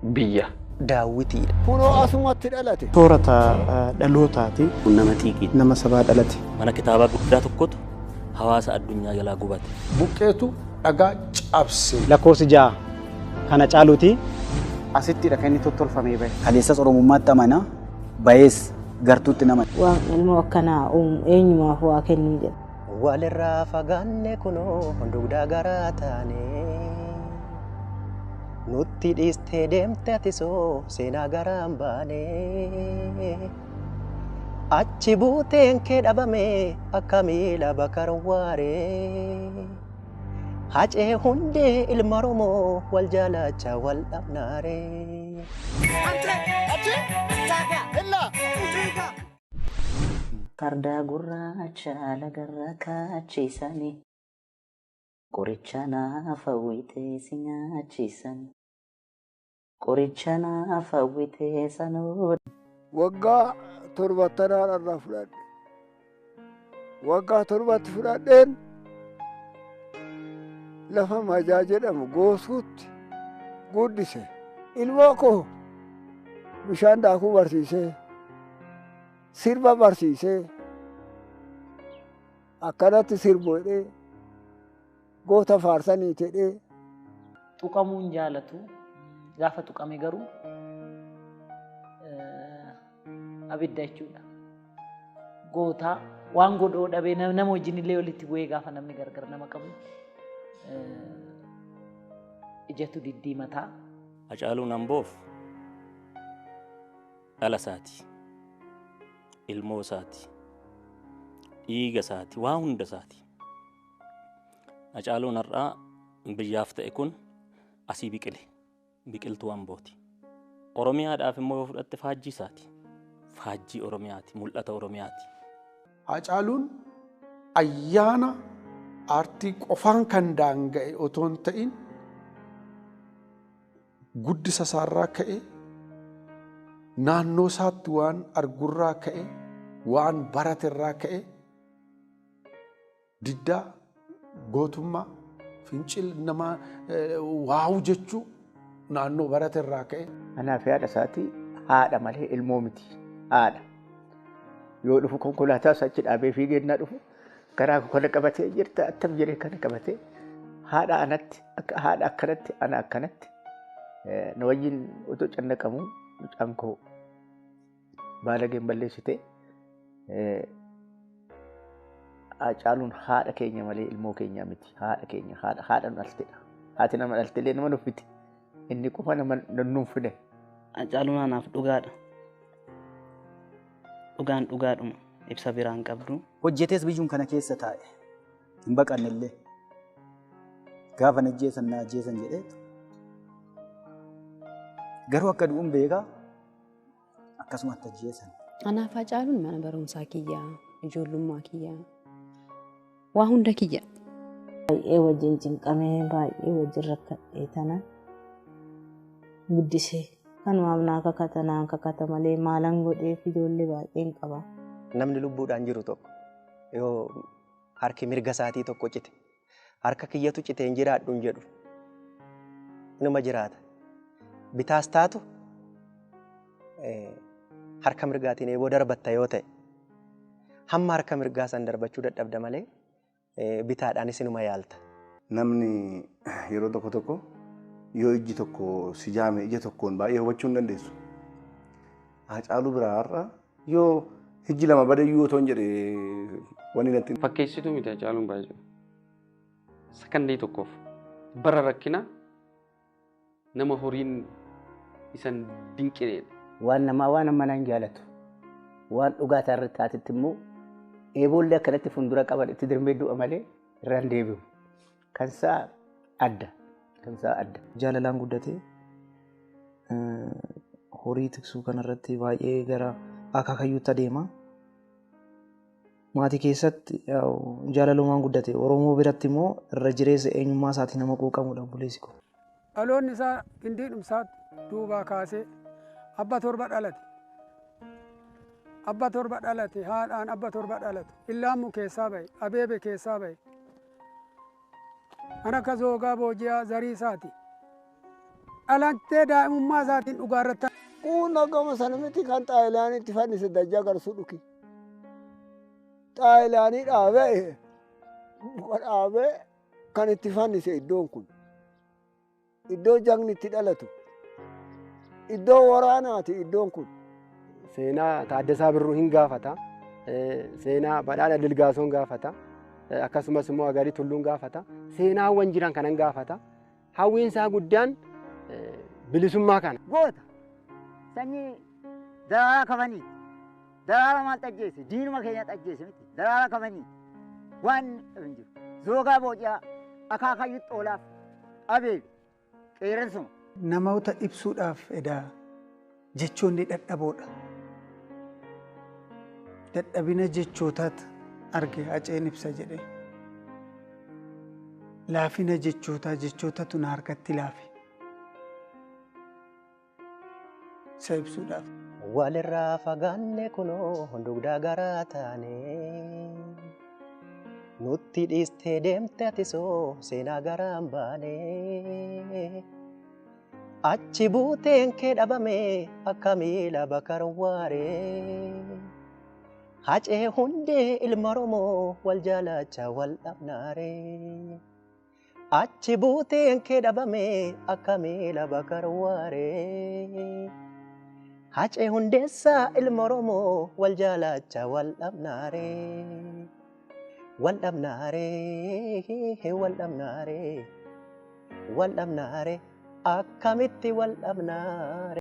Biyya. Daawwitiidha. Kunoo asumatti dhalate. Soorata dhalootaati. Kun nama xiiqiidha. Nama sabaa dhalate. Mana kitaabaa guddaa tokkotu hawaasa addunyaa jalaa gubate. Buqqeetu dhagaa cabse. Lakkoofsi 6 kana caaluuti. Asittidha kan inni tottolfamee bahe. Kaleessas Oromummaatti amana, bayees gartuutti nama. Waan ilmoo akkanaa uumu eenyumaaf waa kennuu jedha. Walirraa fagaanne kunoo dugdaa garaa taane. Nutti dhiistee deemte atisoo seenaa garaan baane. Achi buuteen kee dhabame akka miila bakar waaree. Hacee hundee ilma Oromoo wal jaalacha wal dhabnaaree. Farda gurraacha lagarra kaachiisanii qoricha naaf hawwitee si nyaachiisanii qoricha naaf hawwitee sanoo. Waggaa 70 irraa fudhadhe. Waggaa 7tti fudhadheen lafa Majaa jedhamu goosuutti guddise. Ilmoo koo bishaan daakuu barsiisee, sirba barsiisee, akkanatti sirbu jedhee, goota faarsanii jedhee. Tuqamuun jaalatu. Gaafa tuqame garuu abidda jechuudha. Goota waan godhoo dhabee nama wajjin illee walitti bu'ee gaafa namni gargar nama qabu ijatu diddiimataa. Hacaaluun Amboof dhala isaati, ilmoo isaati, dhiiga isaati, waa hunda isaati. Hacaaluun har'aa biyyaaf ta'e kun asii biqile, biqiltuu Ambooti. Oromiyaadhaaf immoo yoo fudhatte faajjii isaati. Faajjii Oromiyaati, mul'ata Oromiyaati. Hacaaluun ayyaana aartii qofaan kan daanga'e otoo hin ta'in guddisa isaarraa ka'e, naannoo isaatti waan argurraa ka'e, waan baraterraa ka'e, diddaa, gootummaa, fincil nama waa'u jechuu naannoo baraterraa ka'e. Anaa fi haadha isaatii haadha malee ilmoo miti. Haadha. Yoo dhufu konkolaataa isaa achi dhaabee fiigee innaa dhufu garaa kana qabatee jirta attam jedhee kana qabatee haadha anatti haadha akkanatti ana akkanatti na wajjin otoo cannaqamu mucaan koo baalageen balleessite. Hacaaluun haadha keenya malee ilmoo keenya miti. Haadha keenya haadha nu dhaltedha. Haati nama dhaltellee nama nuffiti. Inni qofa nama nuffine. Hacaaluun anaaf dhugaadha. Dhugaan dhugaadhuma ibsa biraan qabdu. Hojjetees biyyuun kana keessa taa'e. Hin baqannellee. Gaafa na ajjeesan na ajjeesan jedheetu. Garuu akka du'uun beekaa akkasumatti ajjeesan. Anaaf Hacaaluun mana barumsaa kiyyaa, ijoollummaa kiyyaa, waa hunda kiyya. Baay'ee wajjin cinqamee baay'ee wajjin rakkadhee tana guddisee. Kanumaaf naa kakata naa kakata malee maalan godheef ijoollee baay'een qaba. Namni lubbuudhaan jiru tokko yoo harki mirga isaatii tokko cite, harka kiyyatu cite hin jiraadhu hin jedhu. Inuma jiraata. Bitaas taatu harka mirgaatiin eeboo darbatta yoo ta'e, hamma harka mirgaa san darbachuu dadhabda malee bitaadhaanis inuma yaalta. Namni yeroo tokko tokko yoo ijji tokko si jaame ija tokkoon baay'ee hubachuu hin dandeessu. Hacaaluu biraa har'a yoo ijji lama badeyyuu otoo hin jedhe wanni natti. Fakkeessituu miti Hacaaluun baay'ee. Sakandii tokkoof bara rakkina nama horiin isan dinqineedha. Waan namaa waan ammanaan jaalatu. Waan dhugaataa irratti taatetti immoo eeboollee akkanatti fuuldura qaban itti dirmee du'a malee irraan deebi'u. Kan isaa adda. Kan isaa adda. Jaalalaan guddatee horii tiksuu kanarratti baay'ee gara akaakayyuutti adeema. Maatii keessatti jaalalumaan guddate. Oromoo biratti immoo irra jireessa eenyummaa isaatiin nama quuqamudha obboleessi koo. Dhaloonni isaa gindii dhumsaa duubaa kaasee abba 7 dhalate. Abba 7 dhalate haadhaan abba 7 dhalate. Illaammu keessaa bahe, abeebe keessaa bahe. Kan akka zoogaa booji'aa zarii isaati. Dhalattee daa'imummaa isaatiin dhugaa irratti. Kun gama sana miti kan xaayilaanii itti fannise dajjaa garsuu dhuki. Xaayilaanii dhaabee muka dhaabee kan itti fannise iddoon kun. Iddoo jagni itti dhalatu. Iddoo waraanaati iddoon kun. Seenaa Taaddasaa Birruu hin gaafata. Seenaa Badhaadha Dilgaasoon gaafata. Akkasumas immoo Agarii Tulluun gaafata. Seenaawwan jiran kanan gaafata. Hawwiin isaa guddaan bilisummaa kana. Goota sanyii daraaraa kafanii daraara maal xajjeesse diinuma keenya xajjeesse miti daraara kafanii waan hin jiru. Zoogaa booci'aa akaakayyuu xoolaaf abeebe qeerransuma. Namoota ibsuudhaaf edaa jechoonni dadhaboodha. Dadhabina jechootaatu arge Haceen ibsa jedhee. Laafina jechootaa jechootatu na harkatti laafe. Isa ibsuudhaaf. Walirraa fagaanne kunoo dugda garaa taane. Nutti dhiistee deemte atisoo seenaa garaan baane. Achi buuteen kee dhabame akka miila bakar waaree. Hacee hundee ilma Oromoo wal jaalacha wal dhabnaaree. Achi buuteen kee dhabame akka miila bakar waaree. Hacee hundeessaa ilma Oromoo wal jaalacha wal dhabnaaree. Wal dhabnaaree, wal dhabnaaree, wal dhabnaaree, akkamitti wal dhabnaaree.